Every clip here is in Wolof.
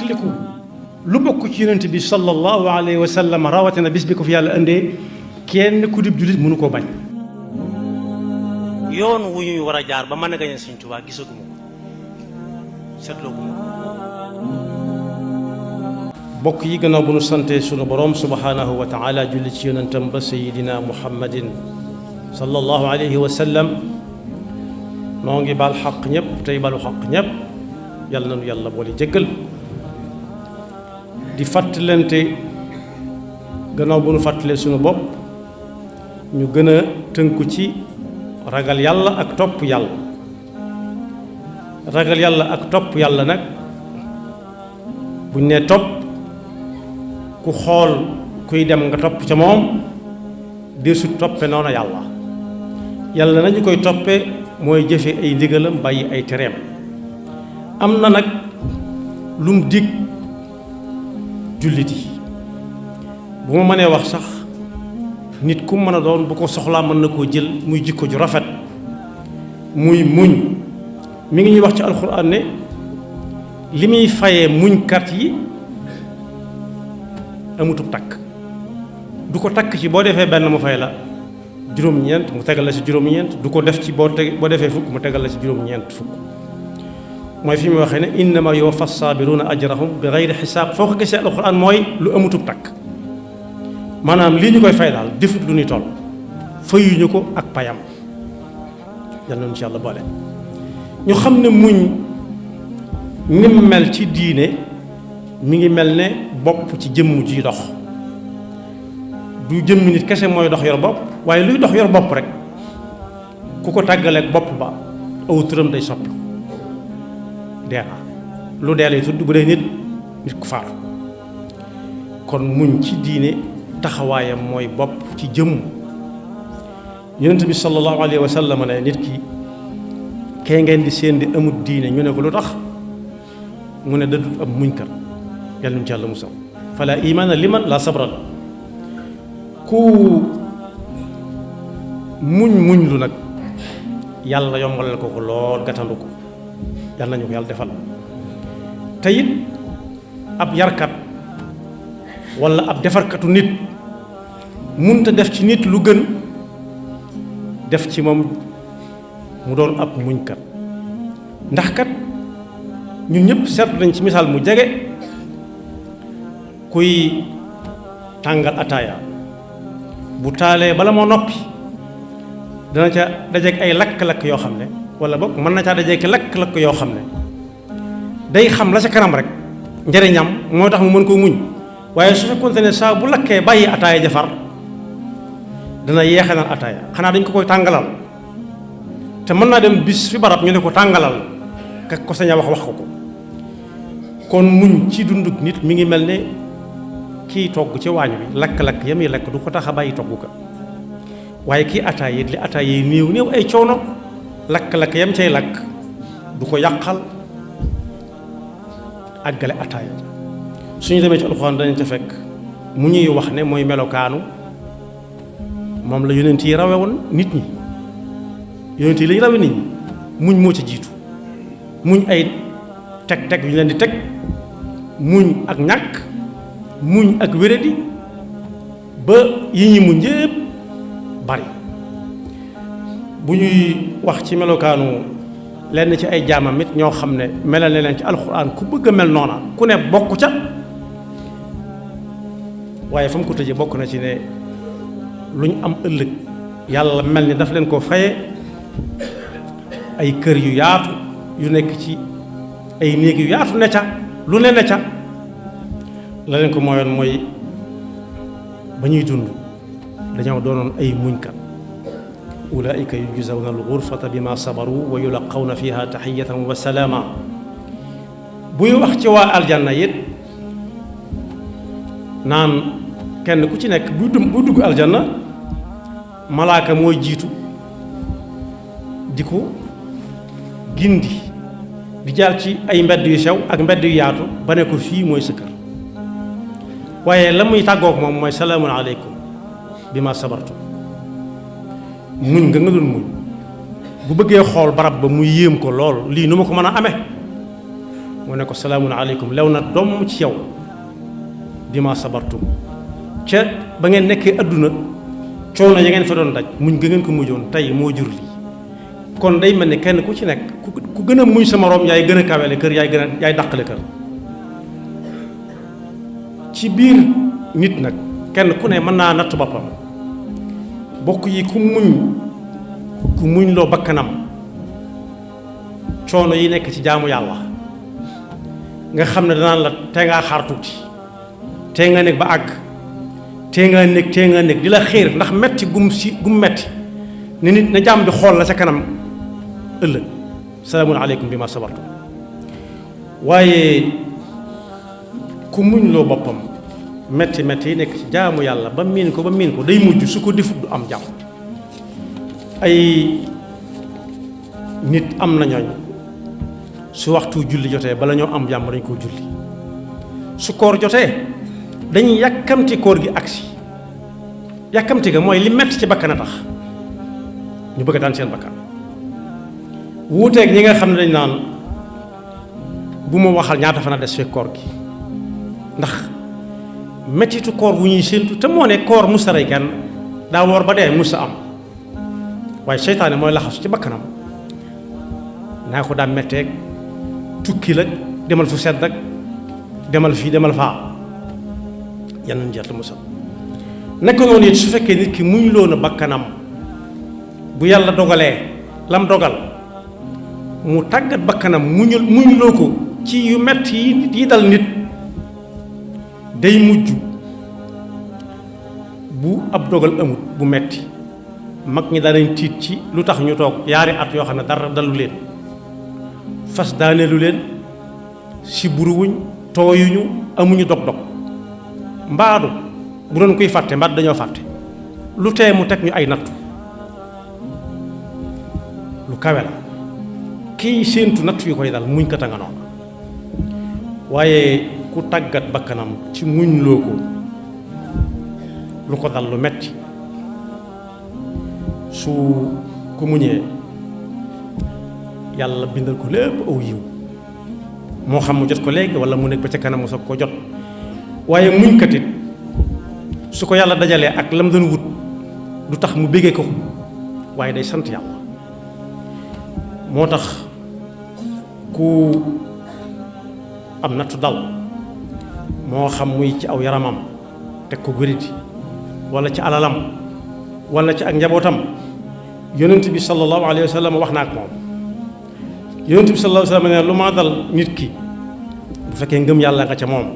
fàttaliku lu bokk ci yonent bi sallallahu alayhi wa sallam rawatina bis bi ko fi yàlla indee kenn ku dib jullit mënu koo bañ. yoon wu ñuy war a jaar ba mën a gañe Sëñ Tuubaa gisaguma ko seetlooguma ko. bokk yi gannaaw bu nu sante sunu borom subhanahu wa taala julli ci yonentam ba sayidina muhammadin sallallahu alayhi wa sallam noo ngi baal xaq ñëpp tey balu xaq ñëpp yàlla na nu yàlla boole jéggal di fàttalante gannaaw bu nu fàttalee sunu bopp ñu gën a tënku ci ragal yàlla ak topp yàlla. ragal yàlla ak topp yàlla nag buñ nee topp ku xool kuy dem nga topp ca moom deesut toppe noonu yàlla. yàlla nañu koy toppe mooy jëfe ay ndigalam bàyyi ay tereem. am na nag lum dig jullit yi bu ma mënee wax sax nit ku mën a doon bu ko soxlaa mën na koo jël muy jikko ju rafet muy muñ. mi ngi ñuy wax ci alxuraan ne li muy fayee muñkat yi amutub takk du ko takk ci boo defee benn mu fay la juróom-ñeent mu tegal la ci juróom-ñeent du ko def ci boo defee fukk mu tegal la ci juróom-ñeent fukk mooy fi muy waxee ne innama yuwaffa saabiruuna ajrahum bi gayri xisaab. foo ko gisee alxuraan mooy lu amutub takk maanaam lii ñu koy fay daal defut lu ñuy toll fayuñu ko ak payam yal na insha Allah boole. ñu xam ne muñ ni mu mel ci diine mi ngi mel ne bopp ci jëmm ji dox du jëmmi nit kese mooy dox yor bopp waaye luy dox yor bopp rek ku ko tàggaleeg bopp ba aw turam day soppi dee na lu dee lay tudd bu dee nit ku faatu. kon muñ ci diine taxawaayam mooy bopp ci jëmm. yonent bi sallallahu alayhi wa sallam ne nit ki kee ngeen di seen di amut diine ñu ne ko lu tax mu ne dadut ab muñkat yàlla ñu ci yàlla musal. fala imaana liman la sabra la ku muñ lu nag yàlla yombalal ko lool gàttandu ko yàlla nañu ko yàlla defal. te it ab yarkat walla ab defarkatu nit munta def ci nit lu gën def ci moom mu doon ab muñkat. ndax kat ñun ñëpp seetlu nañ ci misaal mu jege kuy tàngal ataaya bu taalee bala moo noppi dana ca dajeek ay lakk-lakk yoo xam ne wala boog mën na caa dajeek lakk-lakk yoo xam ne day xam la ca kanam rek njëriñam moo tax mu mën koo muñ. waaye su fekkoonte ne saa bu lakkee bàyyi ataaya jafar dana yeexe naan ataaya xanaa dañ ko koy tàngalal te mën naa dem bis fi barab ñu ne ko tàngalal ka ko sañ a wax ko ko. kon muñ ci dunduk nit mi ngi mel ne kii togg ci waañ bi lakk-lakk yam yi lakk du ko tax a bàyyi togg ka waaye kii ataaya it li ataaya yi néew ay coono lakk-lakk yam cay lakk du ko yàqal àggale ataaya. suñu demee ci alxuraan dañu ca fekk mu ñuy wax ne mooy melokaanu moom la yonent yi rawe woon nit ñi. yonent yi lañu rawe nit ñi muñ moo ca jiitu muñ ay teg yu ñu leen di teg muñ ak ñàkk muñ ak wéradi ba yi ñi muñ yépp bari. bu ñuy wax ci melokaanu lenn ci ay jaamam it ñoo xam ne melal na leen ci alxuraan ku bëgg a mel noona ku ne bokk ca waaye fa mu ko tëjee bokk na ci ne lu ñu am ëllëg yàlla mel ni daf leen ko faye ay kër yu yaatu yu nekk ci ay néeg yu yaatu ne ca lu ne ne ca la leen ko mooyoon mooy ba ñuy dund dañoo doonoon ay muñkat. ulaika yujzawna al-ghurfata bima sabaru wa yulaqawna fiha taxiyatan wa salaama. buy wax ci waa aljanna it naan kenn ku ci nekk buy dugg aljanna malaaka mooy jiitu di ko gindi di jaar ci ay mbedd yu sew ak mbedd yu yaatu ba ne ko fii mooy sa kër. waaye la muy tàggook moom mooy salaamun aleykum bima sabartum. muñ nga doon muñ bu bëggee xool barab ba mu yéem ko lool lii nu ma ko mën a amee mu ne ko salaamun aleykum lew na domm ci yow bima sabartum ca ba ngeen nekkee adduna coono ya ngeen fa doon daj muñ ga ngeen ko mujjoon tey moo jur lii kon day mel ne kenn ku ci nekk ku gën a muñ sa moroom yaay gën a kawele kër yaay dàqale kër ci biir nit nag kenn ku ne mën naa natt boppam bokk yi ku muñ loo bakkanam coono yi nekk ci jaamu yàlla nga xam ne danaan la tee ngaa xaar tuuti tee nga nekk ba àgg tee nga nekk di la xiir ndax metti gum metti ne nit na jaam bi xool la ca kanam ëllëg salaamun aleykum bi ma sabartum waaye ku muñ loo boppam metti yi nekk ci jaamu yàlla ba miin ko day mujj su ko defut du am jàmm ay nit am na ñooñ su waxtu julli jotee bala ñoo am jàmm dañ koo julli su koor jotee dañuy yàkkamti koor gi agsi yàkkamti ga mooy li metti ci bakkan a tax ñu bëgg a daan seen bakkan wuuteeg ñi nga xam ne dañ naan bu ma waxal ñaata fan a des fekk koor gi ndax mettitu koor wu ñuy séentu te moo ne koor musta rey kenn daa woor ba dee musta am waaye seytaane mooy laxasu ci bakkanam naa ko daa metteeg tukki la demal fu sedd ak demal fii demal faa yan nañu jot musal nekk noonu it su fekkee nit ki muñ loo na bakkanam bu yàlla dogalee lam dogal mu tàggat bakkanam muñ loo ko ci yu metti yi dal nit day mujj bu ab dogal amut bu metti mag ñi daanañ tiit ci lu tax ñu toog yaari at yoo xam ne dara dalu leen fas daaneelu leen si buruwuñ tooyuñu amuñu dog-dog mbaadu bu doon koy fàtte mbaadu dañoo fàtte lu tee mu teg ñu ay nattu lu kawe la kii séentu nattu yu koy dal muñ ko tanga noonu waaye ku tàggat bakkanam ci muñ loo ko lu ko dal lu metti su ko muñee yàlla bindal ko lépp aw yiw moo xam mu jot ko léegi wala mu nekk ba ca kanam mu soog ko jot waaye muñkat it su ko yàlla dajalee ak lam doon wut du tax mu béggee ko waaye day sant yàlla moo tax ku am nattu dal moo xam muy ci aw yaramam teg ko wéridi wala ci alalam wala ci ak njabootam yonent bi sallallahu alayhi wa sallam wax na ak moom yonent bi sallallahu alayhi wa sallam ne lu ma dal nit ki bu fekkee ngëm yàlla nga ca moom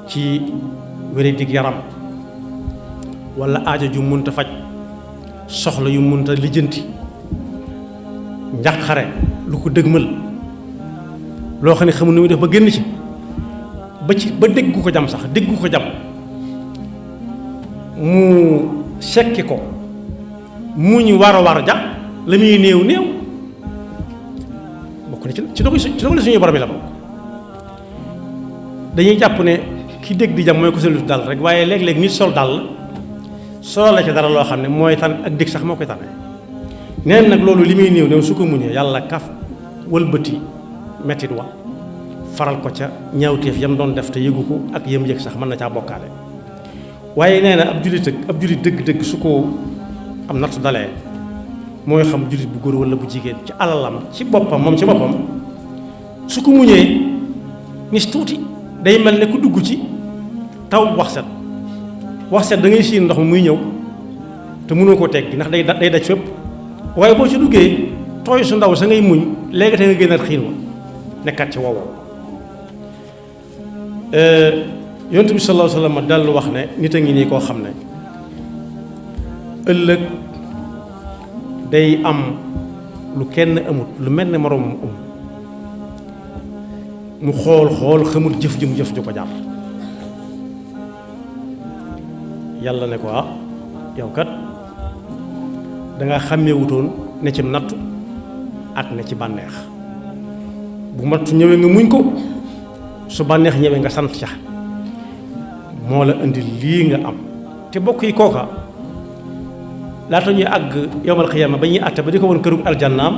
ci wéradig yaram wala aajo ju munta faj soxla yu munta lijjanti njàqare lu ko dëgmal loo xam ne xamul nu muy def ba génn ci ba déggu ko jam sax déggu ko jam mu sekki ko mu ñu war ja la muy néew bokk na ci dogal suñu borom bi la bokk dañuy jàpp ne ki dégg di jam mooy ko solu dal rek waaye léeg-léeg nit sol dal solo la ci dara loo xam ne mooy tan ak dégg sax moo koy tane neen nag loolu li muy néew su ko muñee yàlla kaf wëlbati mettit wa faral ko ca ñaawteef yam doon def te yëgu ko ak yëm yëg sax mën na caa bokkaale waaye nee na ab jullit dëgg-dëgg su ko am nattu dalee mooy xam jullit bu góor wala bu jigéen ci alalam ci boppam moom ci boppam su ko muñee nis tuuti day mel ne ku dugg ci taw wax set da ngay siin ndox mi muy ñëw te mënoo koo teggi ndax day daj fépp waaye boo ci duggee tooy su ndaw sa ngay muñ léegi te nga génnaat xiin wa nekkaat ci wow yonent bi sallallahu alayhi wa sallam dallu wax ne nit a ngi nii koo xam ne ëllëg day am lu kenn amut lu mel ne moroomam mu xool xamul jëf ju ko jar yàlla ne ko yow kat danga xàmmeewutoon ne ci nattu ak ne ci bànneex bu nattu ñëwee nga muñ ko su bànneex ñëwee nga sant ca moo la indi lii nga am te bokk yi kooka laata ñuy àgg yowmal xiyaama ba ñuy àtte ba di ko woon këru aljannaam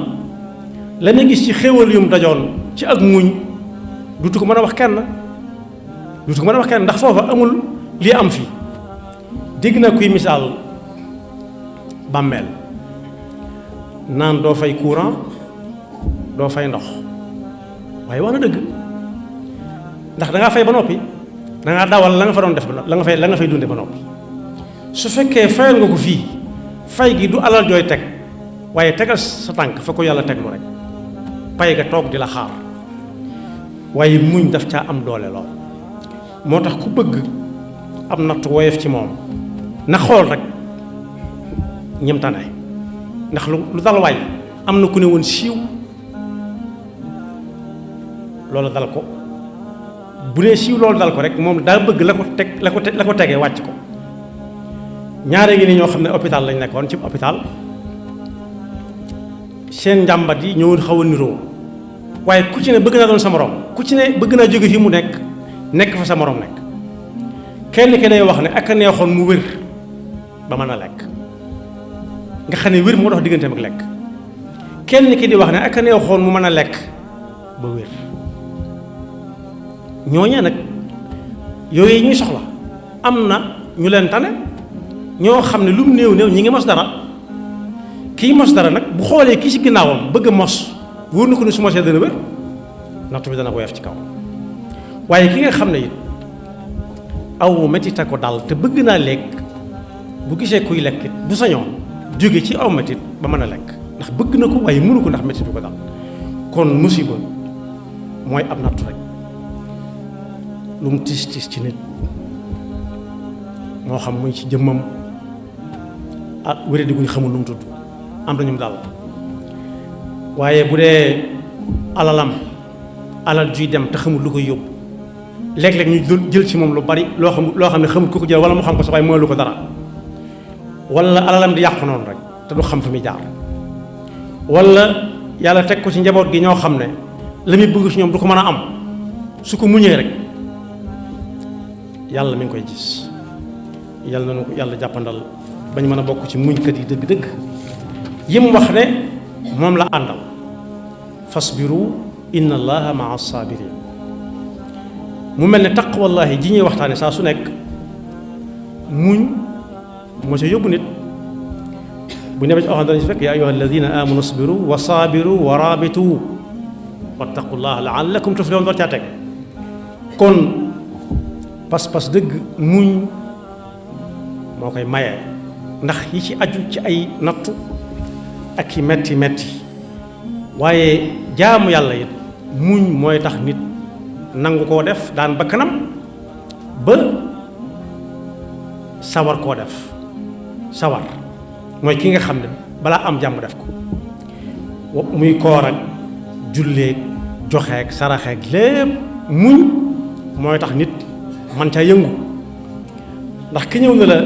la muy gis ci xéewal yum dajoon ci ak muñ dutu ko mën a wax kenn ndax foofa amul lii am fii. dégg na kuy misaal bàmmeel naan doo fay courant doo fay ndox waaye wax na dëgg ndax da ngaa fay ba noppi da ngaa dawal la nga fa doon def ba la nga fay dunde ba noppi su fekkee fayal nga ko fii fay gi du alal jooy teg waaye tegal sa tànk fa ko yàlla teg lu rek pay ga toog di la xaar waaye muñ daf caa am doole lool moo tax ku bëgg am natt woyof ci moom na xool rek ñim tane ndax lu dal waay am na ku ne woon siiw loolu dal ko bu nee siiw loolu dal ko rek moom daa bëgg la ko tegee wàcc ko ñaare ngi ni ñoo xam ne hôpital lañ nekkoon ci hôpital seen njàmbat yi ñoo xaw a niroo waaye ku ci ne bëgg naa doon sa morom ku ci ne bëgg naa jóge fi mu nekk fa sa morom nekk kenn ki day wax ne ak a neexoon mu wér ba mën a lekk nga xam ne wér moo dox digganteem ak lekk kenn ki di wax ne ak a neexoon mu mën a lekk ba wér ñooñee nag yooyu ñuy soxla am na ñu leen tane ñoo xam ne lu mu néew ñi ngi mos dara kii mos dara nag bu xoolee kii ci ginnaawam bëgg a mos wóor na ko ne su mosee dana wér nattu bi dana ko yef ci kaw waaye ki nga xam ne it aw metita ko dal te bëgg naa lekk bu gisee kuy lekk it bu sañoon jóge ci aw metit ba mën a lekk ndax bëgg na ko waaye mënu ko ndax metit bi ko dal kon musiba mooy ab nattu rek lu mu tiis tiis ci nit moo xam muy ci jëmmam ak wéradi gu ñu xamul lu mu tudd am na ñu mu dal waaye bu dee alal juy dem te xamul lu koy yóbbu léeg-léeg ñu jël ci moom lu bari loo xam ne xamul ku ko jël wala mu xam ko sax waaye mooy lu ko dara wala alalam di yàqu noonu rek te du xam fi muy jaar wala yàlla teg ko ci njaboot gi ñoo xam ne la muy bëgg ci ñoom du ko mën a am su ko muñee rek yàlla mi ngi koy gis yàlla na ko yàlla jàppandal bañ mën a bokk ci muñkat yi dëgg-dëgg yim wax ne moom la àndal fasbiru inna allaha maa sabirin mu mel ne taqwallahi ji ñuy waxtaane saa su nekk muñ moo ca yóbbu nit bu ñëwee ci waxam danañ fekk yaa ayyuha alladina amanu asbiru wa sabiru wa rabitu wattaqullaha laallakum tuflihun door caa teg kon pas-pas dëgg muñ moo koy maye ndax yi ci aju ci ay nattu ak i metti waaye jaamu yàlla it muñ mooy tax nit nangu koo def daan bakkanam ba sawar koo def sawar mooy ki nga xam ne balaa am jàmm def ko muy koor ak julleeg joxeeg saraxeeg lépp muñ mooy tax nit man ca yëngu ndax ki ñëw na la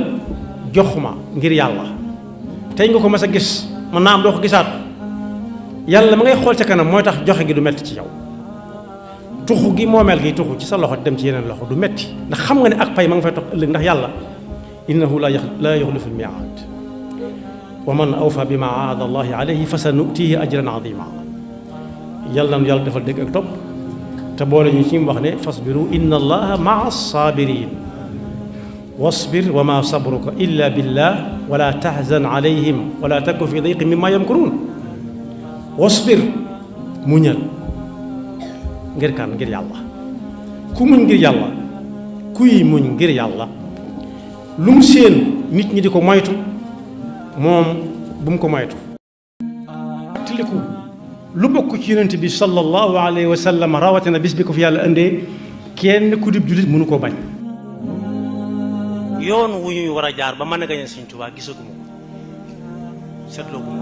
jox ma ngir yàlla tey nga ko mas a gis mën naa am doo ko gisaat yàlla ma ngay xool ca kanam mooy tax joxe gi du metti ci yow tuxu gi moomeel gi tuxu ci sa loxo dem ci yeneen loxo du metti ndax xam nga ne ak pay ma nga fay topp ëllëg ndax yàlla innahu la yuxlifu l-miiaad wa man awfa bima aahada allahi alayhi fa sa nutihi ajran azima yàlla na yàlla defal dégg ak topp te boole ñu ci mu wax ne fasbiru inna allaha maa sabirin wasbir wa ma sabruka illa billah wala tahzan alayhim wala taku fi dayqin mimma yamkurun wasbir muñal ngir kan ngir yàlla ku muñ ngir yàlla kuy muñ ngir yàlla lu mu seen nit ñi di ko moytu moom bu mu ko moytu tiliku lu bokk ci yonent bi sallallahu alayhi wa sallam rawatina bis bi ko fi yàlla indee kenn ku dib jullit mënu koo bañ yoon wu ñuy war a jaar ba mën a gañe Sëñ Tuubaa gisaguma ko seetloo ko